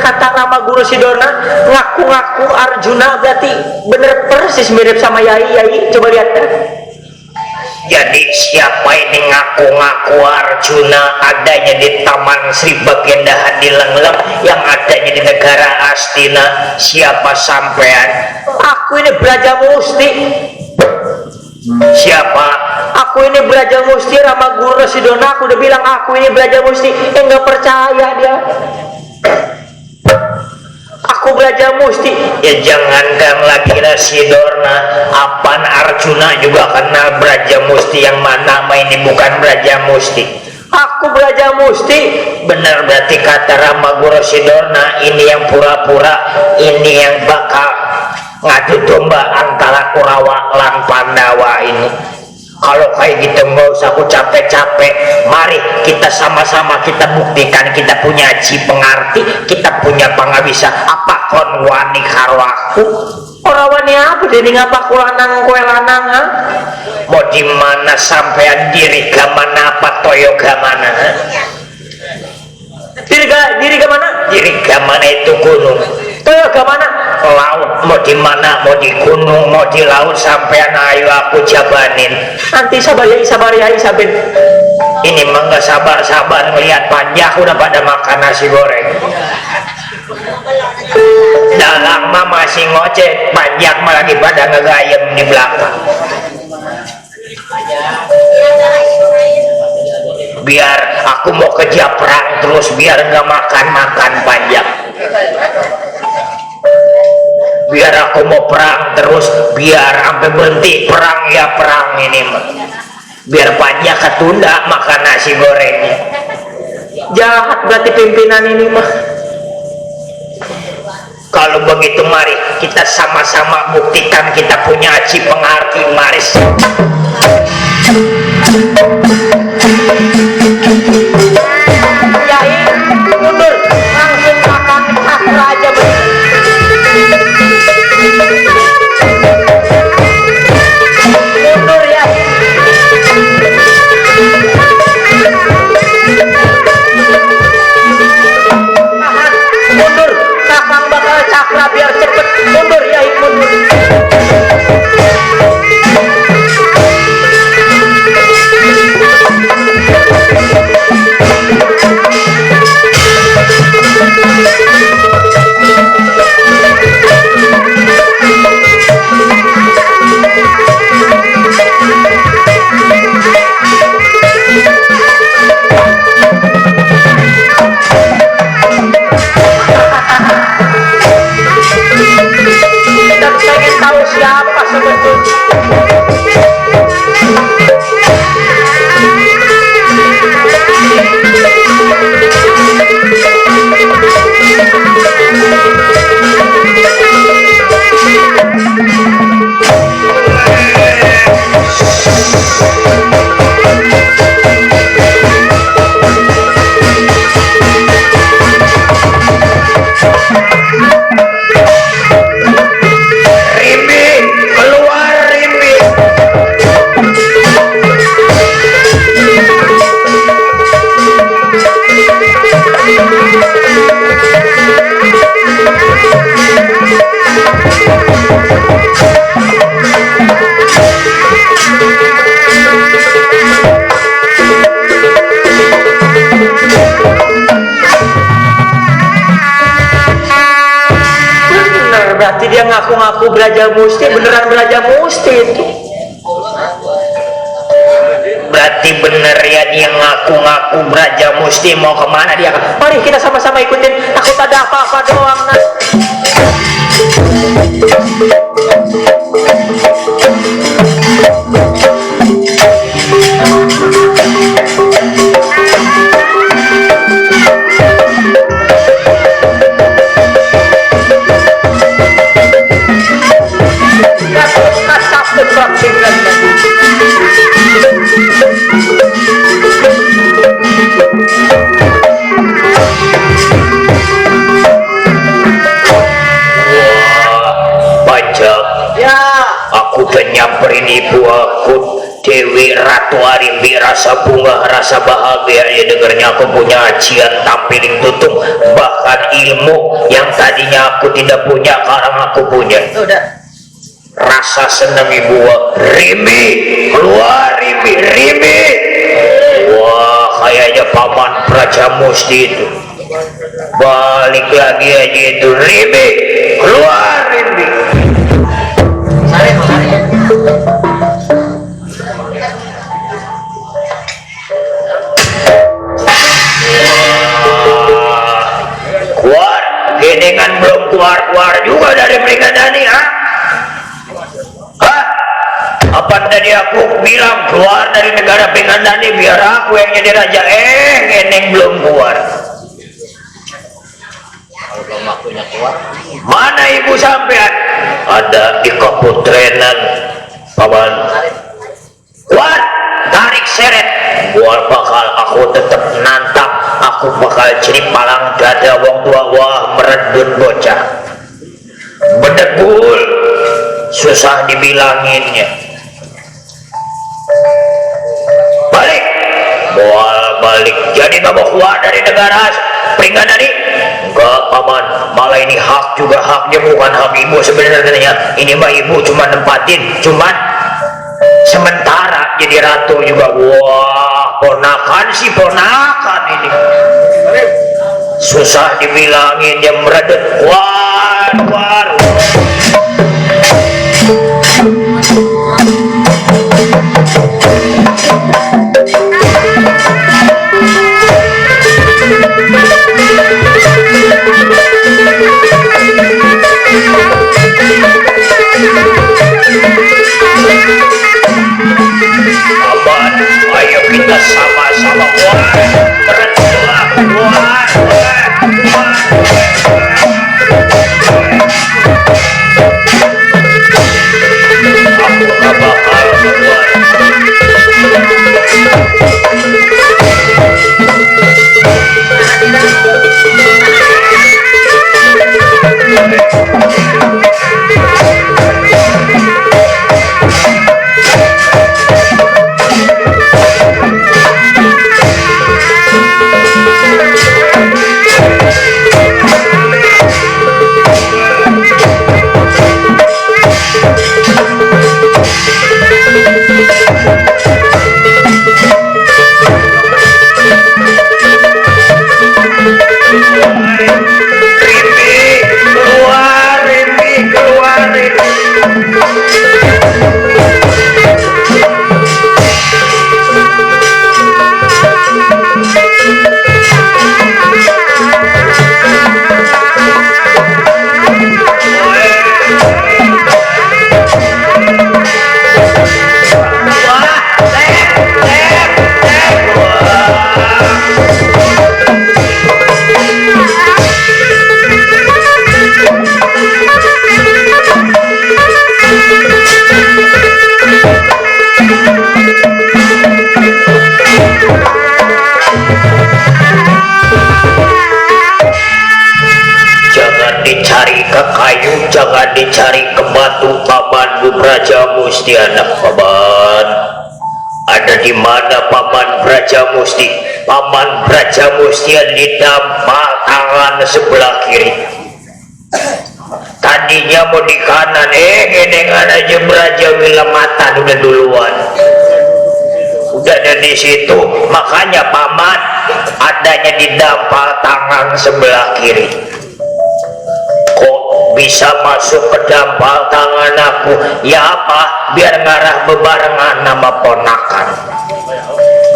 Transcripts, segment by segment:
kata Rama Guru Sidorna ngaku-ngaku Arjuna berarti bener persis mirip sama Yai. Coba lihat kan. Jadi siapa ini ngaku-ngaku Arjuna adanya di Taman Sri Baginda Hadilenglem yang adanya di negara Astina? Siapa sampean? Aku ini Braja Musti. Siapa? Aku ini Braja Musti, Rama Guru Sidorna. Aku udah bilang aku ini Braja Musti. Nggak percaya dia. Aku Braja Musti. Ya jangankan lagi Sidorna, apaan Arjuna juga kenal Braja Musti. Yang mana ini bukan Braja Musti? Aku Braja Musti. Benar berarti kata Rama Guru Sidorna, ini yang pura-pura, ini yang bakal ngadu domba antara Kurawa lan Pandawa ini. Kalau kayak gitu nggak usah aku capek-capek. Mari kita sama-sama kita buktikan kita punya Aji Pengarti, kita punya Pangabisa. Apa kon wani karo aku? Ora wani apa jadi ngapa kulanang kue lanang ha? Mau di mana sampean diri gamana apa toyo gamana? Diri gamana? Diri gamana itu gunung. Toyo gamana? Laut. Mau di mana? Mau di gunung, mau di laut, sampean ayo aku jabanin. Nanti sabar ya Isabel. Ini mah nggak sabar-sabar ngelihat panjang udah pada makan nasi goreng. Dalang mah masih ngoceh, panjang mah lagi pada ngegayem di belakang. Biar aku mau kerja perang terus biar nggak makan panjang. Biar aku mau perang terus biar sampai berhenti perang ya perang ini mah. Biar panjang ketunda makan nasi gorengnya. Jahat berarti pimpinan ini mah. Kalau begitu mari kita sama-sama buktikan kita punya Aji Pengarti. Mari. Yai mundur langsung makan sakra aja bener. Mundur Yai. Tahan, mundur. Kakang bakal cakra biar cepet. Mundur Yai, mundur. Dan pengen tahu siapa sebetulnya. Berarti dia ngaku-ngaku Braja Musti, beneran Braja Musti itu. Berarti bener ya dia ngaku-ngaku Braja Musti. Mau kemana dia? Mari kita sama-sama ikutin. Takut ada apa-apa doang nah. Aku udah nyamperin ibu aku Dewi Ratu Arimbi, rasa bunga, rasa bahagia ya dengarnya aku punya ajian tampiling tutung, bahkan ilmu yang tadinya aku tidak punya sekarang aku punya. Udah. Rasa senang ibu. Rimbi keluar, Rimbi. Wah, kayaknya paman Brajamusti itu balik lagi aja itu. Rimbi keluar, Rimbi. Sare. Keluar, gedengan belum keluar juga dari Pringadani, ha? Apa tadi aku bilang keluar dari negara Pringadani biar aku yang jadi raja? Geneng belum keluar. Kalau belum waktunya keluar. Mana ibu sampean? Ada di Kaputrenan, paman. Keluar, tarik seret. Buat bakal aku tetap nantang. Aku bakal jadi palang dada wong tua. Wah, meredut bocah. Bedegul, susah dibilanginnya. Balik, balik. Jadi nggak mau keluar dari negara Pringadani? Enggak, paman. Malah ini hak juga haknya, bukan hak ibu sebenarnya. Ini mah ibu cuma nempatin, cuman sementara jadi ratu juga. Wah, ponakan sih ponakan ini. Susah dibilangin dia meredut. Keluar. Abang, ayo kita sama-sama keluar. Aku gak bakal keluar. Dicari ke kayu, jangan dicari ke batu, paman Brajamusti anak paman. Ada di mana paman Brajamusti? Paman Brajamusti didampar tangan sebelah kiri. Tadinya mau di kanan, gedengan aja Brajawilamatan udah duluan. Udah ada di situ, makanya paman adanya didampar tangan sebelah kiri. Kok bisa masuk ke dampal tangan aku? Ya apa? Biar ngarah bebarengan nama ponakan.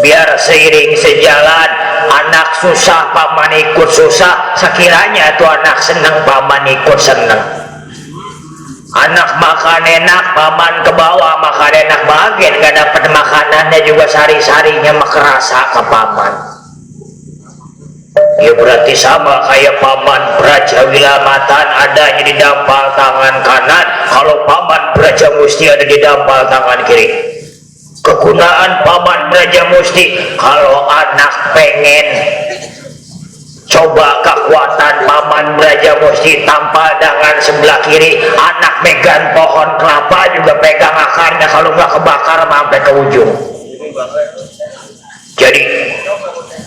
Biar seiring sejalan, anak susah paman ikut susah. Sekiranya tuh anak seneng paman ikut seneng. Anak makan enak paman ke bawah makan enak bagian, gak dapet makanannya juga sari-sarinya makerasa ke paman. Ya berarti sama kayak paman Brajawilamatan adanya di dampal tangan kanan, kalau paman Brajamusti ada di dampal tangan kiri. Kegunaan paman Brajamusti kalau anak pengen Coba kekuatan Paman Braja Musti tampal dengan sebelah kiri, anak megang pohon kelapa juga pegang akarnya, kalau nggak kebakar sampai ke ujung. Jadi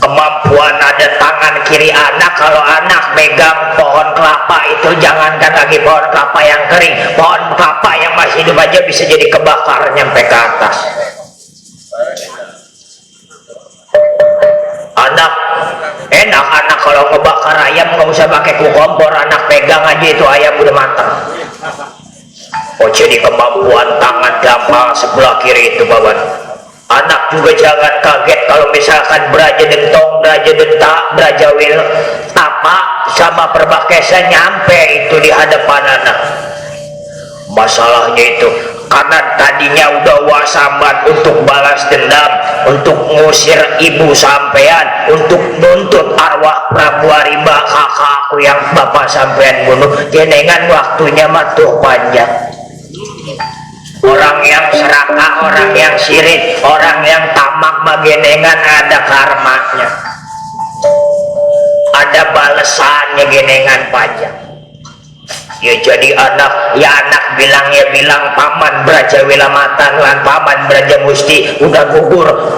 kemampuan ada tangan kiri anak, kalau anak megang pohon kelapa itu jangankan lagi pohon kelapa yang kering, pohon kelapa yang masih hidup aja bisa jadi kebakar nyampe ke atas. Anak enak, anak kalau ngebakar ayam nggak usah pakai kompor, anak pegang aja itu ayam udah matang. Oh, jadi kemampuan tangan gampang sebelah kiri itu Baban. Anak juga jangan kaget kalau misalkan Braja Dentong, Braja Dentak, Braja Wil Tapak sama Perbakesa nyampe itu di hadapan anak. Masalahnya itu karena tadinya udah wasambat untuk balas dendam, untuk ngusir ibu sampean, untuk nuntut arwah Prabu Arimba kakakku yang bapak sampean bunuh, jenengan waktunya matuh panjang. Orang yang serakah, orang yang sirik, orang yang tamak magenengan ada karmanya, ada balesannya genengan panjang. Ya jadi anak, ya anak bilang ya bilang Paman Braja Wilamatan lan Paman Braja Musti udah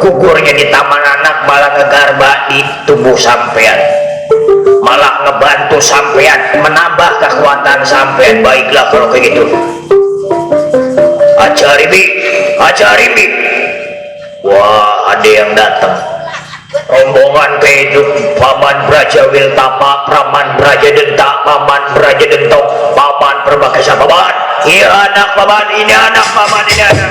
gugurnya di taman anak, malah ngegarba di tubuh sampean, malah ngebantu sampean, menambah kekuatan sampean. Baiklah kalau kayak gitu. Acaribi, wah ada yang datang. Rombongan kehidup Paman Braja Wiltapa, Paman Braja Dentak, Paman Braja Dentong, Paman Perbakesa. Paman, iya anak Paman, ini anak Paman, ini anak.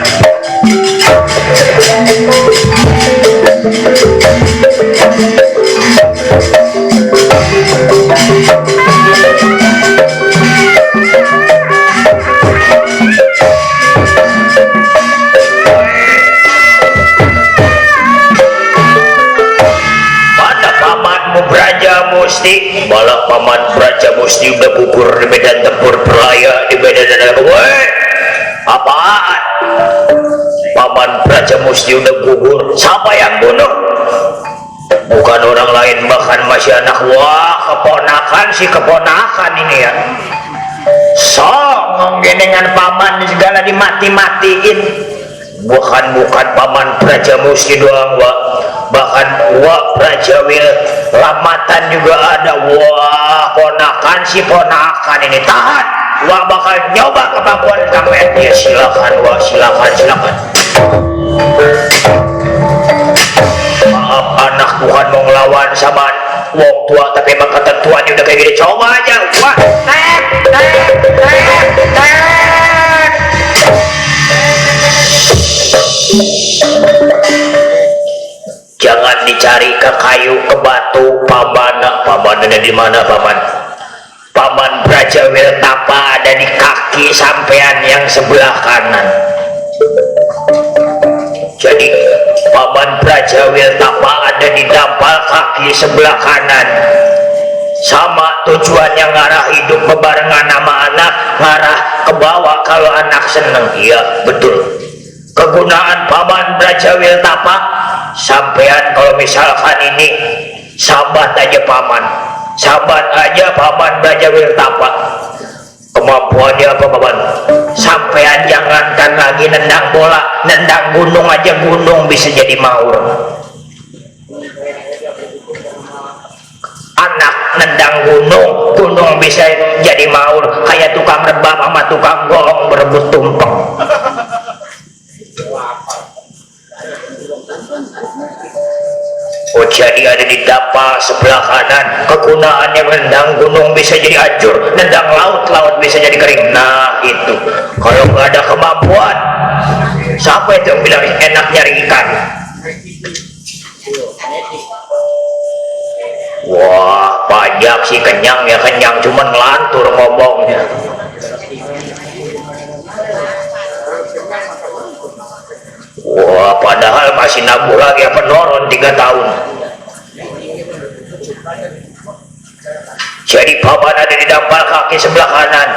Braja Musti, malah Paman Braja Musti udah gugur di medan tempur Peraya, di medan woi apaan? Paman Braja Musti udah gugur. Siapa yang bunuh? Bukan orang lain, bahkan masih anak. Wah, keponakan, si keponakan ini ya. Songong genengan Paman segala dimati-matiin. Bukan Paman Braja Musti doang, wah. Bahkan wah Braja Wilamatan juga ada. Wah, ponakan si ponakan ini tahan. Wah bakal nyoba kemampuan kamu ya. Silakan, wah silakan. Maaf anak, bukan mau ngelawan sama wong tua, tapi emang ketentuannya udah kayak gini. Coba aja. Wah, tek. Jangan dicari ke kayu, ke batu. Paman ada di mana Paman? Paman Braja Wiltapa ada di kaki sampean yang sebelah kanan. Jadi Paman Braja Wiltapa ada di dampal kaki sebelah kanan. Sama tujuannya ngarah hidup bebarengan sama anak, ngarah ke bawah kalau anak seneng. Iya betul. Kegunaan Paman Braja Wiltapa, sampean kalau misalkan ini sahabat aja Paman Braja Wiltapa. Kemampuannya apa Paman? Sampean jangankan lagi nendang bola, nendang gunung aja gunung bisa jadi maur. Anak nendang gunung bisa jadi maur, kayak tukang rebab sama tukang golong berebut tumpeng. Oh jadi ada di dampal sebelah kanan. Kegunaannya nendang gunung bisa jadi hancur, nendang laut bisa jadi kering. Nah itu kalau nggak ada kemampuan, siapa itu yang bilang enak nyari ikan? Wah pajak sih kenyang ya, kenyang cuman ngelantur ngomongnya. Wah padahal masih nabung lagi apa noron 3 tahun. Jadi Paman ada di dampal kaki sebelah kanan.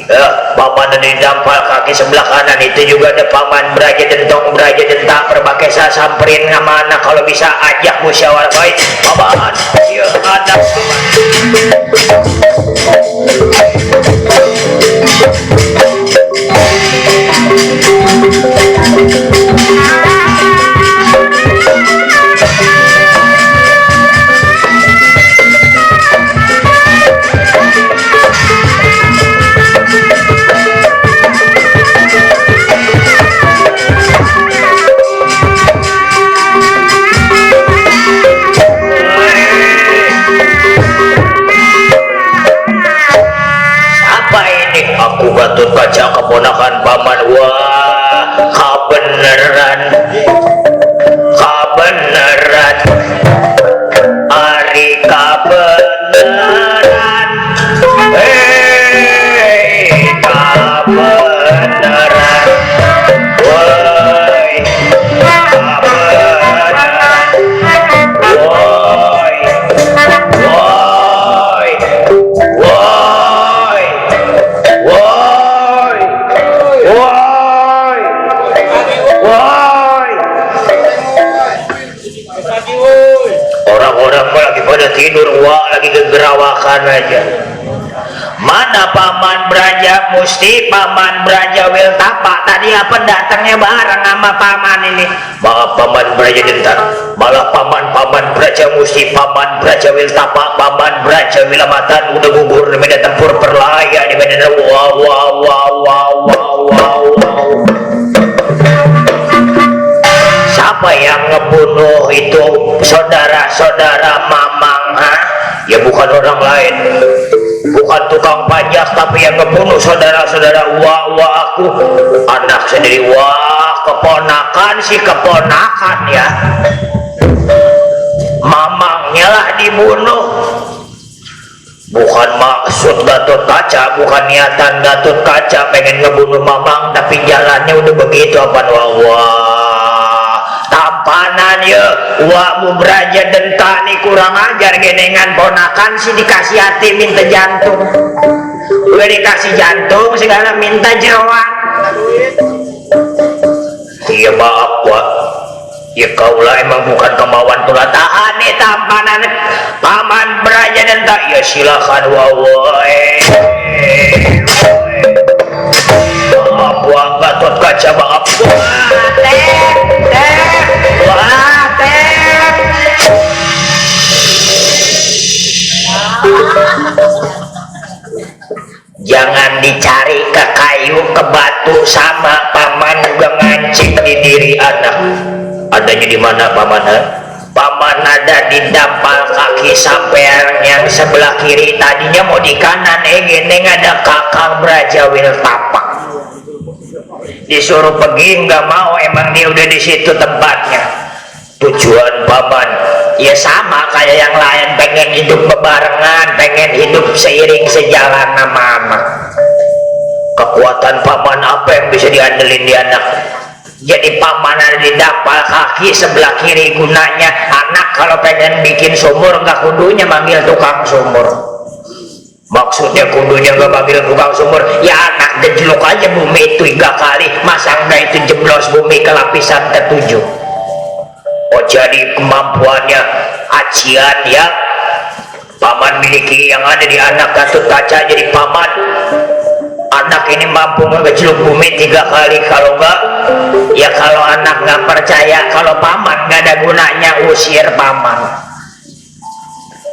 Ya, paman ada di dampal kaki sebelah kanan itu juga ada paman Braja Dentong Braja Denta berbagai saya samperin sama anak kalau bisa ajak musyawarah baik paman ya anak aku Gatot Kaca keponakan paman. Wah kebeneran Ari kebeneran kebeneran woi kebeneran woi woi woi woi woi woi orang-orang lagi pada tidur wah lagi gegerawakan aja. Mana paman Braja Musti paman Braja Wiltapa tadi apa datangnya bareng sama paman ini. Maaf paman Braja Dentar malah paman Braja Musti paman Braja Wiltapa paman Braja Wilamatan udah gugur di medan tempur perlaya di medan wow. Siapa yang ngebunuh itu saudara-saudara Mamang ha? Ya bukan orang lain, bukan tukang pajak, tapi yang ngebunuh saudara-saudara wah aku anak sendiri. Wah keponakan ya Mamangnya lah dibunuh. Bukan maksud Gatot Kaca, bukan niatan Gatot Kaca pengen ngebunuh Mamang, tapi jalannya udah begitu apa. Wah tampanan ya wah Bu Braja Denta nih kurang ajar genengan ponakan sih dikasih hati minta jantung, udah dikasih jantung segala minta jeroan. Iya maaf wah ya kaulah emang bukan kemauan tulah tahan nih tampanan paman Braja Denta ya silakan wawoi maaf wah Gatot Kaca maaf jangan dicari ke kayu ke batu sama paman juga ngancing di diri anak. Adanya di mana paman? Paman ada di dampal kaki sampean yang sebelah kiri, tadinya mau di kanan gini ada Kakang Braja Wiltapa. Disuruh pergi nggak mau, emang dia udah di situ tempatnya. Tujuan paman ya sama kayak yang lain, pengen hidup bebarengan, pengen hidup seiring sejalan sama anak. Kekuatan paman apa yang bisa diandelin di anak? Jadi paman ada di dampal kaki sebelah kiri, gunanya anak kalau pengen bikin sumur nggak kudunya manggil tukang sumur. Maksudnya kudunya nggak manggil tukang sumur ya anak gejlok aja bumi itu 3 kali, masa enggak itu jeblos bumi ke lapisan ke-7. Oh jadi kemampuannya acian ya paman miliki yang ada di anak Gatot Kaca. Jadi paman anak ini mampu ngegejluk bumi 3 kali, kalau enggak ya kalau anak nggak percaya kalau paman nggak ada gunanya usir paman,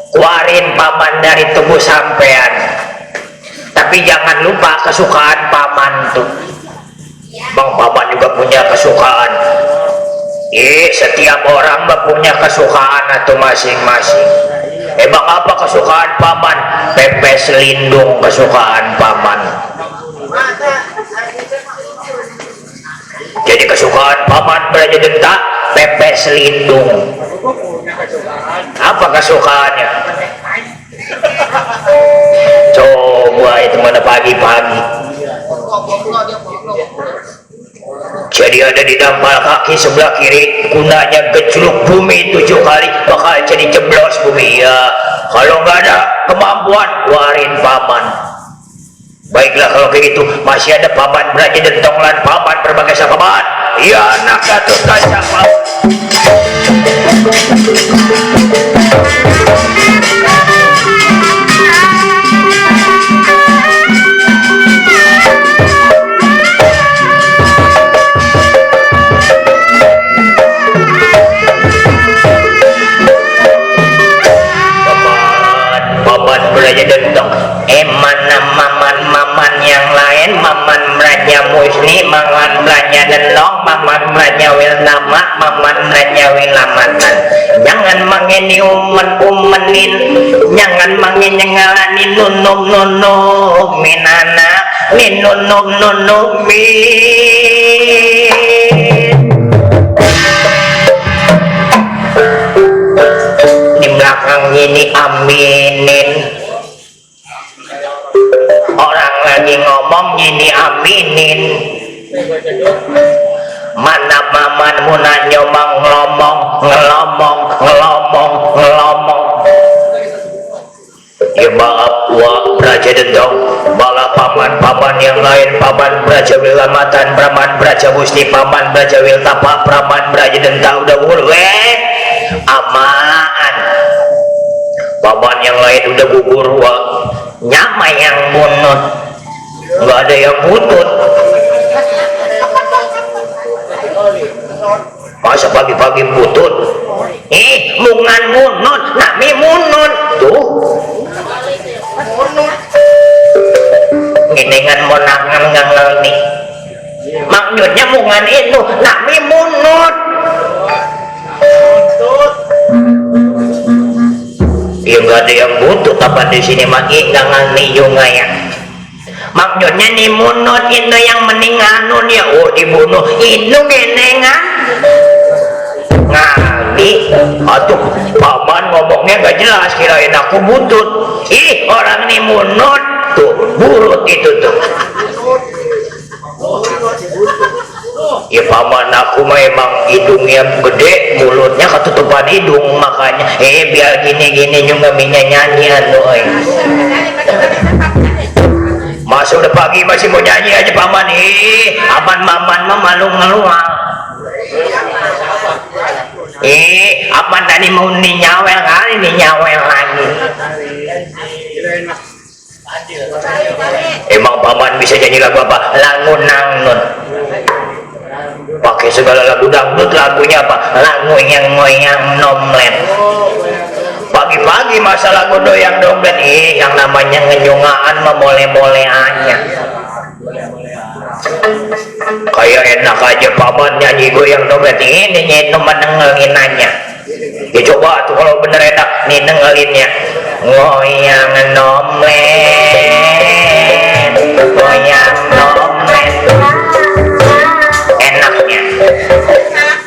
keluarin paman dari tubuh sampean. Tapi jangan lupa kesukaan paman tuh bang, paman juga punya kesukaan. Setiap orang punya kesukaan atau masing-masing. Emang apa kesukaan paman? Pepes lindung kesukaan paman. Jadi kesukaan paman Braja Denta pepes lindung. Apa kesukaannya? Coba itu mana pagi-pagi. Jadi ada di dampal kaki sebelah kiri, gunanya gejluk bumi 7 kali, bakal jadi jeblos bumi ya. Kalau nggak ada kemampuan, keluarin paman. Baiklah kalau begitu, masih ada paman Braja Dentong lan paman berbagai paman. Ya anak Gatot Kaca paman. Paman Braja Dentong, mana maman yang lain, maman Braja Musni, maman Braja Dentong, maman Braja Wilnama, maman Braja Wilamatan. Jangan mangeni umenin, jangan mangeni ngalanin nunum minana, nunum di belakang ini aminin. Orang lagi ngomong ini aminin. Mana maman muna nyomong ngelomong. Ya maaf wa Braja Dentong, bala paman yang lain, paman Braja Wilamatan, paman Braja Musni, paman Braja Wiltapa, paman Braja Dentong udah mulai aman. Paman yang lain udah gugur wa, nyama yang bunut, nggak ada yang butut. Masa pagi-pagi butut? Mungan munut, nami munut tuh. Nginengan monangan ngangal nih. Maksudnya mungan itu, nami munut. Ya nggak ada yang butut apa di sini maki ngangal nih juga ya. Maksudnya nih munut itu yang meninganun ya, oh dibunuh itu ngenengan ngali. Aduh paman ngomongnya gak jelas, kirain aku butut. Orang nih munut tuh, burut itu tuh. Ya paman aku memang hidungnya gede, mulutnya ketutupan hidung, makanya biar gini-gini juga minyak nyanyian doy. Masa udah pagi masih mau nyanyi aja paman. Aman maman memalung-ngeluang. Aman tadi mau nyawel kali, nyawel lagi. Emang paman bisa nyanyi lagu apa? Lagu nangun. Pakai segala lagu dangdut, lagunya apa? Lagu yang ngoyang nomlet. Pagi-pagi masa lagu doyang dompet, yang namanya ngenyungaan memoleh-moleh aja. Kayak enak aja paman nyanyi goyang dompet ini nyentuh mendengelin aja. Ya coba tuh kalau bener enak nih dengelinnya. Goyang nomlet, goyang nomlet. Enaknya.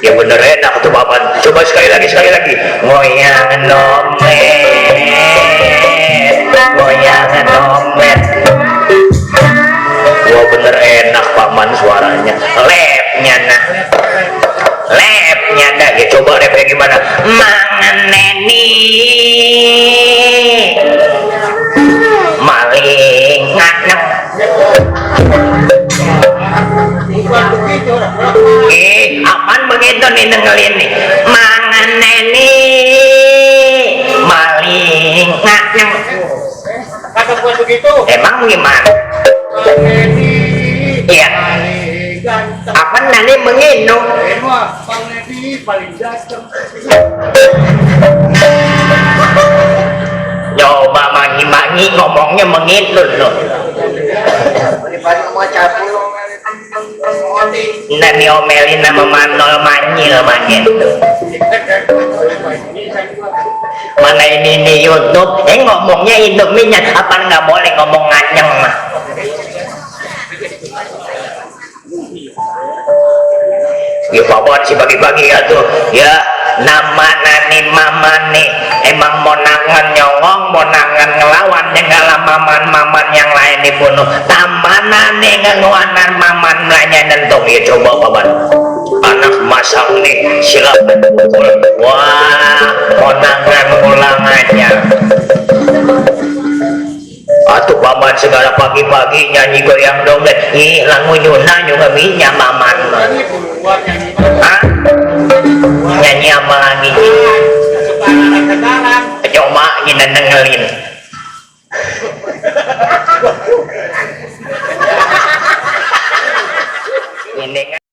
Ya bener enak tuh paman. Coba sekali lagi. Goyang nomlet, goyang nomlet. Wah bener enak paman suaranya. Lepnya dah. Ya coba lepnya gimana? Manganeni maling nganyeng. Aman begitu nih dengerin nih. Manganeni maling nganyeng. Kata buat begitu. Emang gimana? Iya. Apa nanti menginuk? Bang Nedi paling ganteng. Coba mangi-mangi ngomongnya menginuk loh. Nggak diomelin sama manol manyil gitu. Mana ini YouTube? Ngomongnya Indomie apa nggak boleh ngomong nganyeng mah? Ya paman si pagi-pagi ya tuh ya nama nani mama nih emang mau nangan nyongong mau nangan ngelawan dengan maman yang lain dibunuh tamana nih ngenuanan maman belanja nentung. Ya coba paman anak masang nih silakan pukul. Wah mau nangan ulang aja. Atuh paman segala pagi-pagi nyanyi goyang dongeng. Ih, langunyuna juga minyak maman. Nyanyi buat nyanyi. Hah? Nyanyi apa lagi? Sekarang. Coba kita dengerin. Ini kan